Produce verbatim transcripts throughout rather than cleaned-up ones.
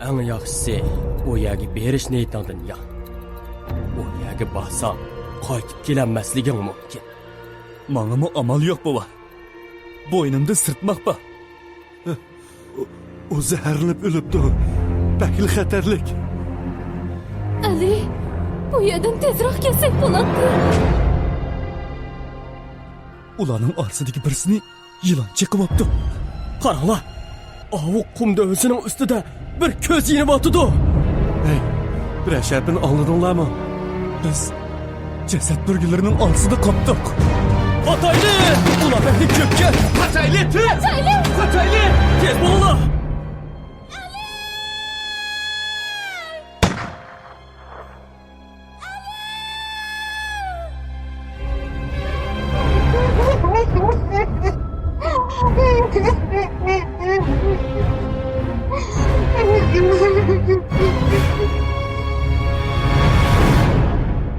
ئەڭ ياخشىسى، ئۇ يەرگە بېرىش نىيىتىڭدىن يان. ئۇ يەرگە بارساڭ، قايتىپ كېلەلمەسلىكىڭ مۇمكىن. ماڭىمۇ ئامال يوق، بوۋا. بوينۇمدا سىرتماق بار. ئۇ، ئۇ زەھەرلىنىپ ئۆلۈپتۇ. بەكلا خەتەرلىك. ئەلى، بۇ يەردىن تېزراق كەتسەك بولاتتى. ئۇلارنىڭ ئارىسىدىكى بىرسىنى يىلان چېقىۋاپتۇ. قاراڭلار، ئاۋۇ قۇم دۆۋىسىنىڭ ئۈستىدە بىر كۆز يېنىۋاتىدۇ. ھەي، بىرەر شەپىنى ئاڭلىدىڭلارمۇ؟ بىز جەسەت بۈرگىلىرىنىڭ ئارىسىدا قاپتۇق. قاچايلى! ئۇلار بەكلا كۆپكەن. قاچايلى، تېز! قاچايلى! قاچايلى! تېز بولۇڭلار!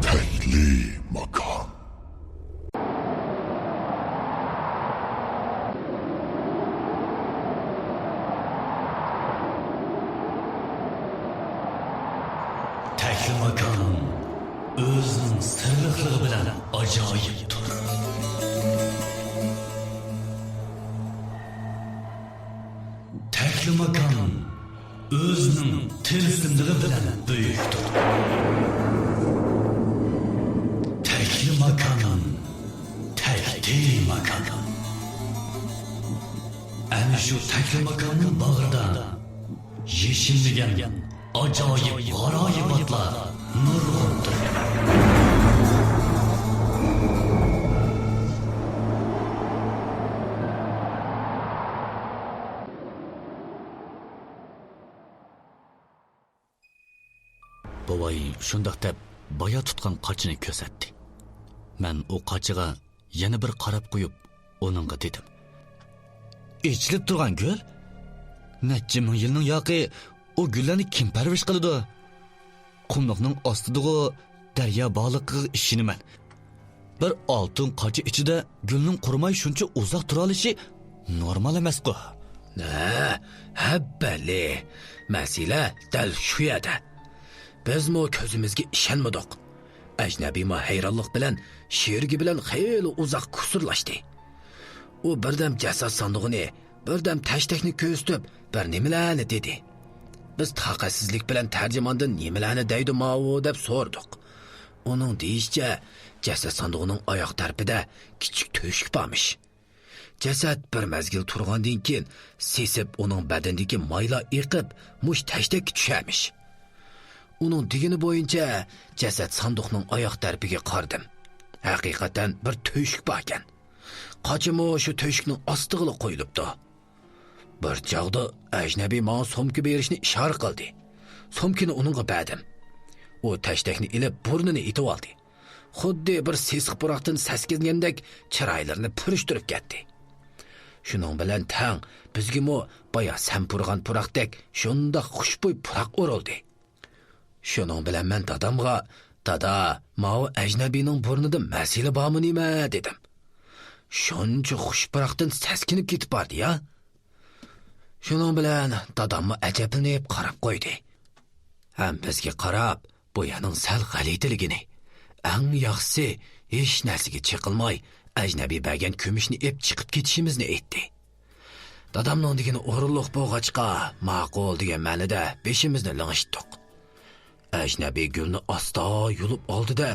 تەكلىماكان. تەكلىماكان ئۆزىنىڭ سىرلىقلىقى بىلەن ئاجايىپتۇر. تەكلىماكان ئۆزىنىڭ تىلسىملىقى بىلەن بۈيۈكتۇر. تەكلىماكان، تەكلىماكان. ئەنە شۇ تەكلىماكاننىڭ باغرىدا يېشىلمىگەن ئاجايىپ غارايىۋاتلار نۇرغۇندۇر. بوۋاي شۇنداق دەپ بايا تۇتقان قاچىنى كۆرسەتتى. مەن ئۇ قاچىغا يەنە بىر قاراپ قويۇپ، ئۇنىڭغا دېدىم: ئېچىلىپ تۇرغان گۈل؟ نەچچە مىڭ يىلنىڭ ياقى ئۇ گۈللەرنى كىم پەرۋىش قىلىدۇ؟ قۇملۇقنىڭ ئاستىدىغۇ دەريا بارلىقىغا ئىشىنىمەن. بىر ئالتۇن قاچا ئىچىدە گۈلنىڭ قۇرۇماي شۇنچە ئۇزاق تۇرالىشى نورمال ئەمەسقۇ؟ ھە، ھەببەلى. مەسىلە دەل شۇ يەردە. بىزمۇ كۆزىمىزگە ئىشەنمىدۇق. ئەجنەبىيمۇ ھەيرانلىق بىلەن شېرىكى بىلەن خېلى ئۇزاق كۇسۇرلاشتى. ئۇ بىردەم جەسەت ساندۇقىنى، بىردەم تەشتەكنى كۆرسىتىپ، بىر نېمىلەرنى دېدى. بىز تاقەتسىزلىك بىلەن تەرجىماندىن نېمىلەرنى دەيدۇ ماۋۇ دەپ سورىدۇق. ئۇنىڭ دېيىشىچە، جەسەت ساندۇقىنىڭ ئاياق تەرىپىدە كىچىك تۆشۈك بارمىش. جەسەت بىر مەزگىل تۇرغاندىن كېيىن سېسىپ، ئۇنىڭ بەدىنىدىكى مايلار ئېقىپ، مۇشۇ تەشتەككە چۈشەرمىش. ئۇنىڭ دېگىنى بويىچە جەسەت ساندۇقنىڭ ئاياق تەرىپىگە قارىدىم. ھەقىقەتەن بىر تۆشۈك باركەن. قاچىمۇ شۇ تۆشۈكنىڭ ئاستىغىلا قويۇلۇپتۇ. بىر چاغدا ئەجنەبىي ماڭا سومكا بېرىشنى ئىشارە قىلدى. سومكىنى ئۇنىڭغا بەردىم. ئۇ تەشتەكنى ئېلىپ بۇرنىنى ئېتىۋالدى. خۇددى بىر سېسىق پۇراقتىن سەسكەنگەندەك چىرايلىرىنى پۈرۈشتۈرۈپ كەتتى. شۇنىڭ بىلەن تەڭ بىزگىمۇ بايا سەن پۇرىغان پۇراقتەك شۇنداق خۇشبۇي پۇراق ئۇرۇلدى. شۇنىڭ بىلەن مەن دادامغا، «دادا، ماۋۇ ئەجنەبىينىڭ بۇرنىدا مەسىلە بارمۇ نېمە؟» دېدىم. «شۇنچە خۇش پۇراقتىن سەسكىنىپ كېتىپ باردى يا.» شۇنىڭ بىلەن داداممۇ ئەجەبلىنىپ قاراپ قويدى. ھەم بىزگە قاراپ، بۇ يەرنىڭ سەل غەلىتىلىكىنى، ئەڭ ياخشىسى ھېچ نەرسىگە چېقىلماي، ئەجنەبىي بەرگەن كۈمۈشنى ئېپ چىقىپ كېتىشىمىزنى ئېيتتى. دادامنىڭ دېگىنى ئورۇنلۇق بولغاچقا، ماقۇل دېگەن مەنىدە بېشىمىزنى لىڭشىتتۇق. ئەجنەبىي گۈلنى ئاستا يۇلۇپ ئالدى-دە،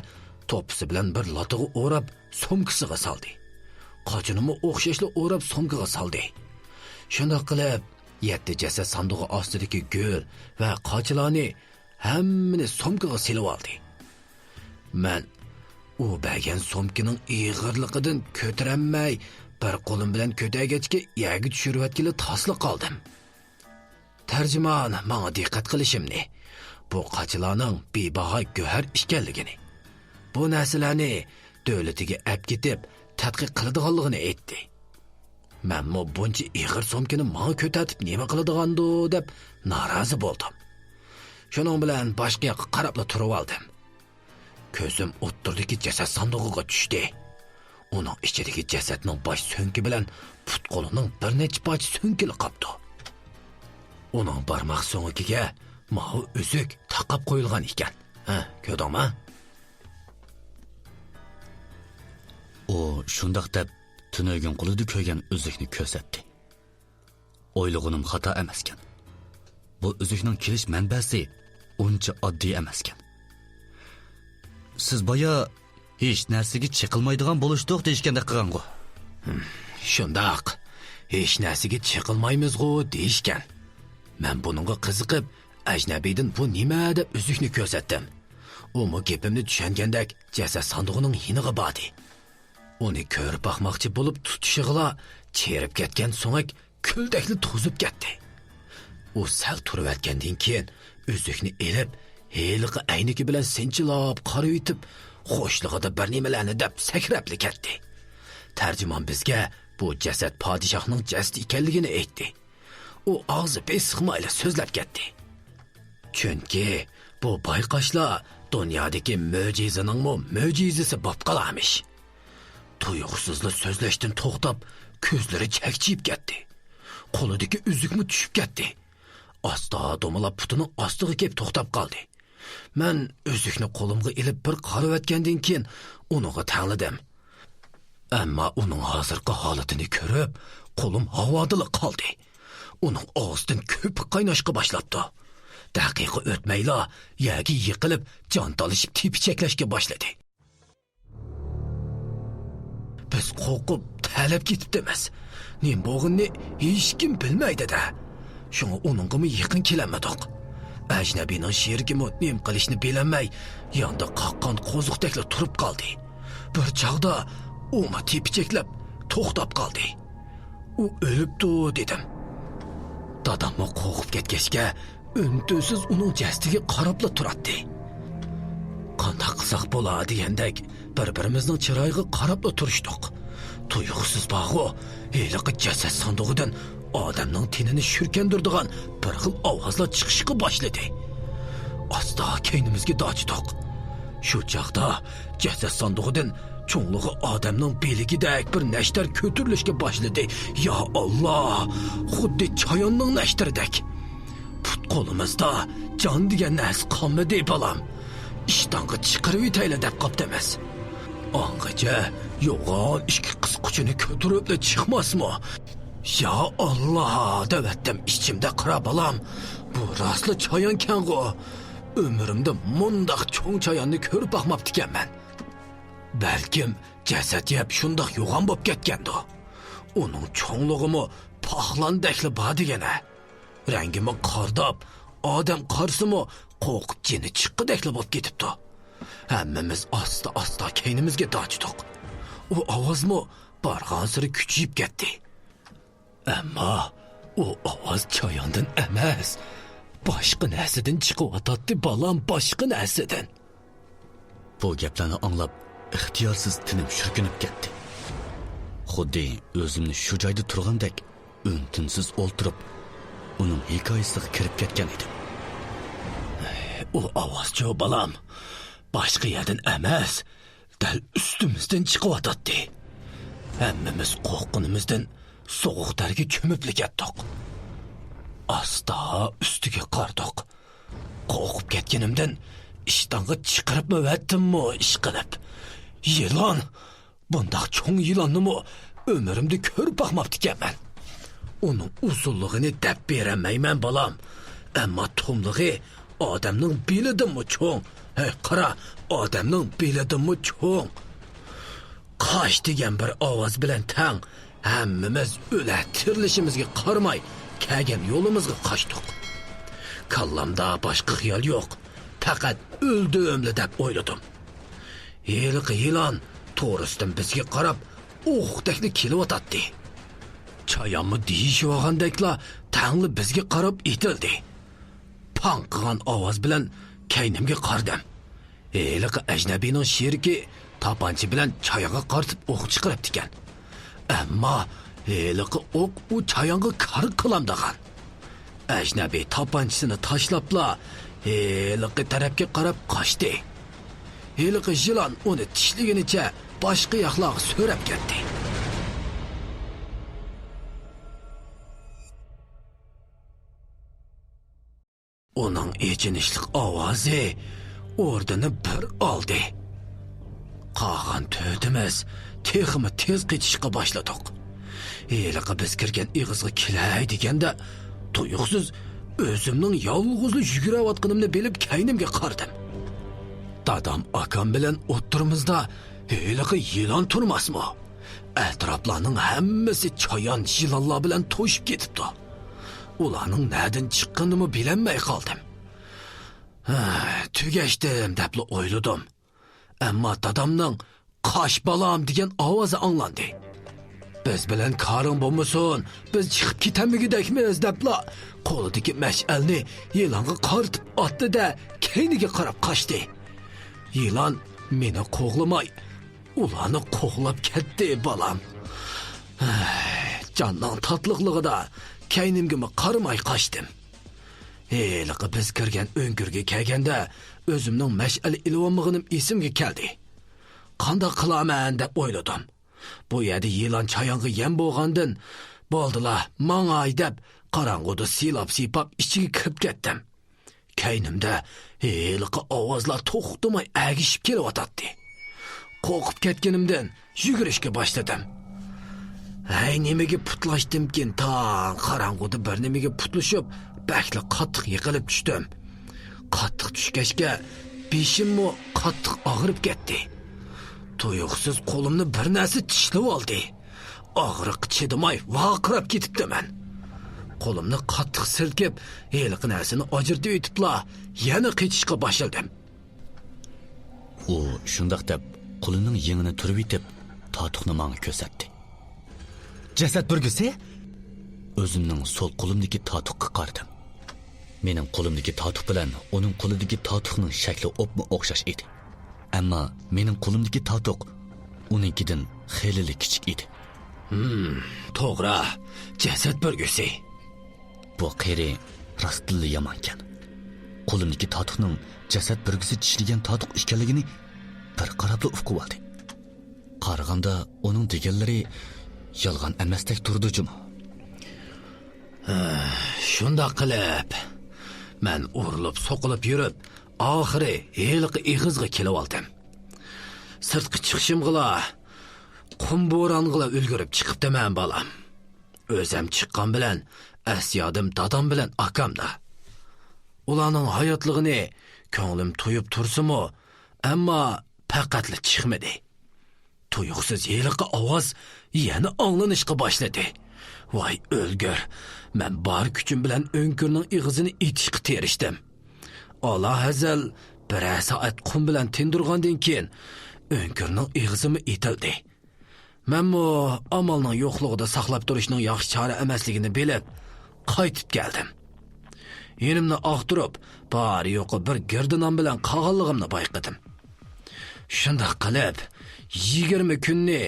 توپىسى بىلەن بىر لاتىغا ئوراپ، سومكىسىغا سالدى. قاچىنىمۇ ئوخشاشلا ئوراپ، سومكىغا سالدى. شۇنداق قىلىپ، يەتتە جەسەت ساندۇقى ئاستىدىكى گۈل ۋە قاچىلارنى ھەممىنى سومكىغا سېلىۋالدى. مەن ئۇ بەرگەن سومكىنىڭ ئېغىرلىقىدىن كۆتۈرەلمەي، بىر قولۇم بىلەن كۆتەرگەچكە يەرگە چۈشۈرۈۋەتكىلى تاسلا قالدىم. تەرجىمان ماڭا دىققەت قىلىشىمنى، بۇ قاچىلارنىڭ بىباھا گۆھەر ئىكەنلىكىنى، بۇ نەرسىلەرنى دۆلىتىگە ئەپ كېتىپ تەتقىق قىلىدىغانلىقىنى ئېيتتى. مەنمۇ بۇنچە ئېغىر سومكىنى ماڭا كۆتەرتىپ نېمە قىلىدىغاندۇ دەپ نارازى بولدۇم. شۇنىڭ بىلەن باشقا ياققا قاراپلا تۇرۇۋالدىم. كۆزۈم ئوتتۇرىدىكى جەسەت ساندۇقىغا چۈشتى. ئۇنىڭ ئىچىدىكى جەسەتنىڭ باش سۆڭىكى بىلەن پۇت-قولىنىڭ بىر نەچچە پارچە سۆڭىكىلا قاپتۇ. ئۇنىڭ بارماق سۆڭىكىگە ماۋۇ ئۈزۈك تاقاپ قويۇلغان ئىكەن. ھە، كۆردۈڭمۇ؟ ئۇ شۇنداق دەپ تۈنۈگۈن قولىدا كۆرگەن ئۈزۈكنى كۆرسەتتى. ئويلىغىنىم خاتا ئەمەسكەن. بۇ ئۈزۈكنىڭ كېلىش مەنبەسى ئۇنچە ئاددىي ئەمەسكەن. سىز بايا ھېچ نەرسىگە چېقىلمايدىغان بولۇشتۇق دېيىشكەندەك قىلغانغۇ؟ ھىم، شۇنداق. ھېچ نەرسىگە چېقىلمايمىزغۇ دېيىشكەن. مەن بۇنىڭغا قىزىقىپ، ئەجنەبىيدىن بۇ نېمە دەپ ئۈزۈكنى كۆرسەتتىم. ئۇمۇ گېپىمنى چۈشەنگەندەك جەسەت ساندۇقىنىڭ يېنىغا باردى. ئۇنى كۆرۈپ باقماقچى بولۇپ تۇتۇشىغىلا چىرىپ كەتكەن سۆڭەك كۈلدەكلا توزۇپ كەتتى. ئۇ سەل تۇرۇۋەتكەندىن كېيىن ئۈزۈكنى ئېلىپ، ھېلىقى ئەينىكى بىلەن سىنچىلاپ قارىۋېتىپ، خۇشلۇقىدا بىر نېمىلەرنى دەپ سەكرەپلا كەتتى. تەرجىمان بىزگە بۇ جەسەت پادىشاھنىڭ جەسىتى ئىكەنلىكىنى ئېيتتى. ئۇ ئاغزى بېسىقمايلا سۆزلەپ كەتتى. چۈنكى بۇ بايقاشلار دۇنيادىكى مۆجىزىنىڭمۇ مۆجىزىسى بوپ قالارمىش. تۇيۇقسىزلا سۆزلەشتىن توختاپ، كۆزلىرى چەكچىيىپ كەتتى. قولىدىكى ئۈزۈكمۇ چۈشۈپ كەتتى. ئاستا دومىلاپ پۇتىنىڭ ئاستىغا كېلىپ توختاپ قالدى. مەن ئۈزۈكنى قولۇمغا ئېلىپ بىر قارىۋەتكەندىن كېيىن ئۇنىڭغا تەڭلىدىم. ئەمما ئۇنىڭ ھازىرقى ھالىتىنى كۆرۈپ، قولۇم ھاۋادىلا قالدى. ئۇنىڭ ئاغزىدىن كۆپۈك قايناشقا باشلاپتۇ. دەقىقە ئۆتمەيلا يەرگە يىقىلىپ، جان تالىشىپ تېپىچەكلەشكە باشلىدى. بىز قورقۇپ، تەلەپ كېتىپتىمىز. نېمە بولغىنىنى ھېچكىم بىلمەيدۇ-دە. شۇڭا ئۇنىڭغىمۇ يېقىن كېلەلمىدۇق. ئەجنەبىينىڭ شېرىكىمۇ نېمە قىلىشنى بىلەلمەي، ياندا قاققان قوزۇقتەكلا تۇرۇپ قالدى. بىر چاغدا ئۇمۇ تېپىچەكلەپ توختاپ قالدى. ئۇ ئۆلۈپتۇ، دېدىم. داداممۇ قورقۇپ كەتكەچكە، ئۈن-تىنسىز ئۇنىڭ جەسىتىگە قاراپلا تۇراتتى. قانداق قىلساق بولا دېگەندەك بىر-بىرىمىزنىڭ چىرايىغا قاراپلا تۇرۇشتۇق. تۇيۇقسىز بارغۇ، ھېلىقى جەسەت ساندۇقىدىن ئادەمنىڭ تېنىنى شۈركەندۈرىدىغان بىر خىل ئاۋازلار چىقىشقا باشلىدى. ئاستا كەينىمىزگە داچىدۇق. شۇ چاغدا جەسەت ساندۇقىدىن چوڭلۇقى ئادەمنىڭ بېلىكىدەك بىر نەشتەر كۆتۈرۈلۈشكە باشلىدى. يا ئاللا! خۇددى چاياننىڭ نەشتىرىدەك. پۇت-قولىمىزدا جان دېگەن نەرسە قالمىدى، بالام. ئىشتانغا چىقىرىۋېتەيلى دەپ قاپتىمىز. ئاڭغىچە يوغان ئىككى قىسقۇچىنى كۆتۈرۈپلا چىقماسمۇ؟ يا ئاللا دەۋەتتىم ئىچىمدە، قارا بالام، بۇ راستلا چايانكەنغۇ. ئۆمرۈمدە مۇنداق چوڭ چاياننى كۆرۈپ باقماپتىكەنمەن. بەلكىم جەسەت يەپ شۇنداق يوغان بوپ كەتكەندۇ. ئۇنىڭ چوڭلۇقىمۇ پاخلاندەكلا بار دېگەنە. رەڭگىمۇ قارىداپ، ئادەم قارىسىمۇ قورقۇپ جېنى چىققۇدەكلا بولۇپ كېتىپتۇ. ھەممىمىز ئاستا-ئاستا كەينىمىزگە داچىدۇق. ئۇ ئاۋازمۇ بارغانسېرى كۈچىيىپ كەتتى. ئەمما ئۇ ئاۋاز چاياندىن ئەمەس، باشقا نەرسىدىن چىقىۋاتاتتى، بالام، باشقا نەرسىدىن. بۇ گەپلەرنى ئاڭلاپ، ئىختىيارسىز تېنىم شۈركۈنۈپ كەتتى. خۇددى ئۆزۈمنى شۇ جايدا تۇرغاندەك ئۈن-تىنسىز ئولتۇرۇپ، ئۇنىڭ ھېكايىسىغا كىرىپ كەتكەن ئىدىم. ئۇ ئاۋازچۇ، بالام، باشقا يەردىن ئەمەس، دەل ئۈستىمىزدىن چىقىۋاتاتتى. ھەممىمىز قورققىنىمىزدىن سوغۇق تەرگە چۆمۈپلا كەتتۇق. ئاستا ئۈستىگە قارىدۇق. قورقۇپ كەتكىنىمدىن ئىشتانغا چىقىرىپمۇ ئەۋەتتىممۇ ئىشقىلىپ. يىلان! بۇنداق چوڭ يىلاننىمۇ ئۆمرۈمدە كۆرۈپ باقماپتىكەنمەن. ئۇنىڭ ئۇزۇنلۇقىنى دەپ بېرەلمەيمەن، بالام. ئەمما توملۇقى ئادەمنىڭ بېلىدىنمۇ چوڭ. ھەي، قارا، ئادەمنىڭ بېلىدىنمۇ چوڭ. قاچ دېگەن بىر ئاۋاز بىلەن تەڭ ھەممىمىز ئۆلە تىرىلىشىمىزگە قارىماي، كەلگەن يولىمىزغا قاچتۇق. كاللامدا باشقا خىيال يوق، پەقەت ئۆلدۈملا دەپ ئويلىدىم. ھېلىقى يىلان تورۇستىن بىزگە قاراپ ئوقتەكلا كېلىۋاتاتتى. چايانمۇ دېيىشىۋالغاندەكلا تەڭلا بىزگە قاراپ ئېتىلدى. پاڭ قىلغان ئاۋاز بىلەن كەينىمگە قارىدىم. ھېلىقى ئەجنەبىينىڭ شېرىكى تاپانچا بىلەن چايانغا قارىتىپ ئوق چىقىرىپتىكەن. ئەمما ھېلىقى ئوق ئۇ چايانغا كار قىلامدىغان. ئەجنەبىي تاپانچىسىنى تاشلاپلا ھېلىقى تەرەپكە قاراپ قاچتى. ھېلىقى يىلان ئۇنى چىشلىگىنىچە باشقا ياقلارغا سۆرەپ كەتتى. ئۇنىڭ ئېچىنىشلىق ئاۋازى ئوردىنى بىر ئالدى. قالغان تۆتىمىز تېخىمۇ تېز قېچىشقا باشلىدۇق. ھېلىقى بىز كىرگەن ئېغىزغا كېلەي دېگەندە، تۇيۇقسىز ئۆزۈمنىڭ يالغۇزلا يۈگۈرۈۋاتقىنىمنى بىلىپ، كەينىمگە قارىدىم. دادام ئاكام بىلەن ئوتتۇرىمىزدا ھېلىقى يىلان تۇرماسمۇ؟ ئەتراپلارنىڭ ھەممىسى چايان يىلانلار بىلەن توشۇپ كېتىپتۇ. ئۇلارنىڭ نەدىن چىققىنىنىمۇ بىلەلمەي قالدىم. ھە، تۈگەشتىم دەپلا ئويلىدىم. ئەمما دادامنىڭ «قاچ، بالام» دېگەن ئاۋازى ئاڭلاندى. «بىز بىلەن كارىڭ بولمىسۇن، بىز چىقىپ كېتەلمىگۈدەكمىز» دەپلا، قولىدىكى مەشئەلنى يىلانغا قارىتىپ ئاتتى-دە، كەينىگە قاراپ قاچتى. يىلان مېنى قوغلىماي، ئۇلارنى قوغلاپ كەتتى، بالام. ھەي، جاننىڭ تاتلىقلىقىدا كەينىمگىمۇ قارىماي قاچتىم. ھېلىقى بىز كىرگەن ئۆڭكۈرگە كەلگەندە، ئۆزۈمنىڭ مەشئەل ئېلىۋالمىغىنىم ئېسىمگە كەلدى. قانداق قىلارمەن دەپ ئويلىدىم. بۇ يەردە يىلان چايانغا يەم بولغاندىن، «بولدىلا، ماڭاي» دەپ، قاراڭغۇدا سىيلاپ-سىيپاپ ئىچىگە كىرىپ كەتتىم. كەينىمدە ھېلىقى ئاۋازلار توختىماي ئەگىشىپ كېلىۋاتاتتى. قورقۇپ كەتكىنىمدىن يۈگۈرۈشكە باشلىدىم. ھەي، نېمىگە پۇتلاشتىمكىن، تاڭ قاراڭغۇدا بىر نېمىگە پۇتلىشىپ، بەكلا قاتتىق يىقىلىپ چۈشتۈم. قاتتىق چۈشكەچكە، بېشىممۇ قاتتىق ئاغرىپ كەتتى. تۇيۇقسىز قولۇمنى بىر نەرسە چىشلىۋالدى. ئاغرىققا چىدىماي ۋارقىراپ كېتىپتىمەن. قولۇمنى قاتتىق سىلكىپ، ھېلىقى نەرسىنى ئاجرىتىۋېتىپلا، يەنە قېچىشقا باشلىدىم. ئۇ شۇنداق دەپ، قولىنىڭ يېڭىنى تۈرۈۋېتىپ، تاتۇقنى ماڭا كۆرسەتتى. جەسەت بۈرگىسى؟ ئۆزۈمنىڭ سول قولۇمدىكى تاتۇققا قارىدىم. مېنىڭ قولۇمدىكى تاتۇق بىلەن ئۇنىڭ قولىدىكى تاتۇقنىڭ شەكلى ئوپمۇ ئوخشاش ئىدى. ئەمما مېنىڭ قولۇمدىكى تاتۇق ئۇنىڭكىدىن خېلىلا كىچىك ئىدى. ھىم، توغرا، جەسەت بۈرگىسى. بۇ قېرى راستتىنلا يامانكەن. قولۇمدىكى تاتۇقنىڭ جەسەت بۈرگىسى چىشلىگەن تاتۇق ئىكەنلىكىنى بىر قاراپلا ئۇقۇۋالدى. قارىغاندا ئۇنىڭ دېگەنلىرى يالغان ئەمەستەك تۇرىدۇ جۇمۇ. ھە، شۇنداق قىلىپ، مەن ئۇرۇلۇپ سوقۇلۇپ يۈرۈپ، ئاخىرى ھېلىقى ئېغىزغا كېلىۋالدىم. سىرتقا چىقىشىمغىلا، قۇم بورانغىلا ئۈلگۈرۈپ چىقىپتىمەن، بالام. ئۆزەم چىققان بىلەن ئەس-يادىم دادام بىلەن ئاكامدا. ئۇلارنىڭ ھاياتلىقىنى كۆڭلۈم تۇيۇپ تۇرسىمۇ، ئەمما پەقەتلا چىقمىدى. تۇيۇقسىز ھېلىقى ئاۋاز يەنە ئاڭلىنىشقا باشلىدى. ۋاي ئۆلگۈر! مەن بار كۈچۈم بىلەن ئۆڭكۈرنىڭ ئېغىزىنى ئېتىشقا تىرىشتىم. ئالاھەزەل بىرەر سائەت قۇم بىلەن تىندۇرغاندىن كېيىن، ئۆڭكۈرنىڭ ئېغىزىمۇ ئېتىلدى. مەنمۇ ئامالنىڭ يوقلۇقىدا ساقلاپ تۇرۇشنىڭ ياخشى چارە ئەمەسلىكىنى بىلىپ، قايتىپ كەلدىم. يېنىمنى ئاختۇرۇپ، بار-يوقى بىر گىردە نان بىلەن قالغانلىقىمنى بايقىدىم. شۇنداق قىلىپ، يىگىرمە كۈننى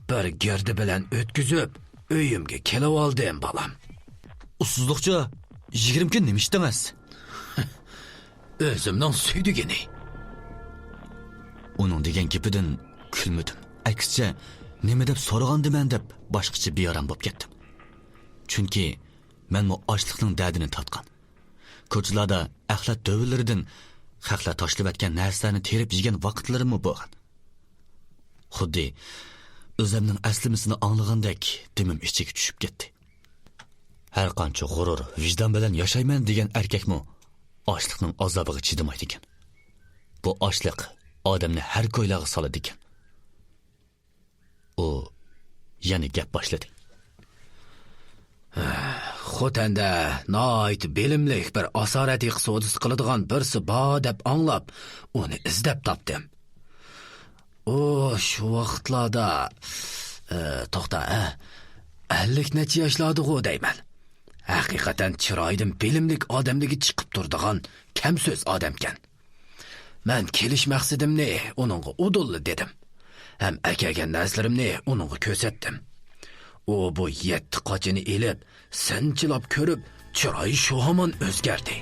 بىر گىردە بىلەن ئۆتكۈزۈپ، ئۆيۈمگە كېلىۋالدىم، بالام. ئۇسسۇزلۇقچۇ، يىگىرمە كۈن نېمە ئىشتىڭىز؟ ئۆزۈمنىڭ سۈيدۈگىنى. ئۇنىڭ دېگەن گېپىدىن كۈلمىدىم. ئەكسىچە، نېمە دەپ سورىغاندىمەن دەپ باشقىچە بىئارام بولۇپ كەتتىم. چۈنكى مەنمۇ ئاچلىقنىڭ دەردىنى تارتقان. كوچىلاردا ئەخلەت دۆۋىلىرىدىن خەقلەر تاشلىۋەتكەن نەرسىلەرنى تېرىپ يېگەن ۋاقىتلىرىممۇ بولغان. خۇددى ئۆزەمنىڭ ئەسلىمىسىنى ئاڭلىغاندەك دېمىم ئىچىگە چۈشۈپ كەتتى. ھەرقانچە غۇرۇر، ۋىجدان بىلەن ياشايمەن دېگەن ئەركەكمۇ ئاچلىقنىڭ ئازابىغا چىدىمايدىكەن. بۇ ئاچلىق ئادەمنى ھەر كويلارغا سالىدىكەن. ئۇ يەنە گەپ باشلىدى. خوتەندە ناھايىتى بىلىملىك بىر ئاسارەت ھېقى سودىسى قىلىدىغان بىرسى بار دەپ ئاڭلاپ، ئۇنى ئىزدەپ تاپتىم. ئۇ شۇ ۋاقىتلاردا، ئە، توختا، ئە، ئەللىك نەچچە ياشلاردىغۇ دەيمەن. ھەقىقەتەن چىرايىدىن بىلىملىك ئادەملىكى چىقىپ تۇرىدىغان كەم سۆز ئادەمكەن. مەن كېلىش مەقسىتىمنى ئۇنىڭغا ئۇدۇللا دېدىم. ھەم ئەكەلگەن نەرسىلىرىمنى ئۇنىڭغا كۆرسەتتىم. ئۇ بۇ يەتتە قاچىنى ئېلىپ، سىنچىلاپ كۆرۈپ، چىرايى شۇ ھامان ئۆزگەردى.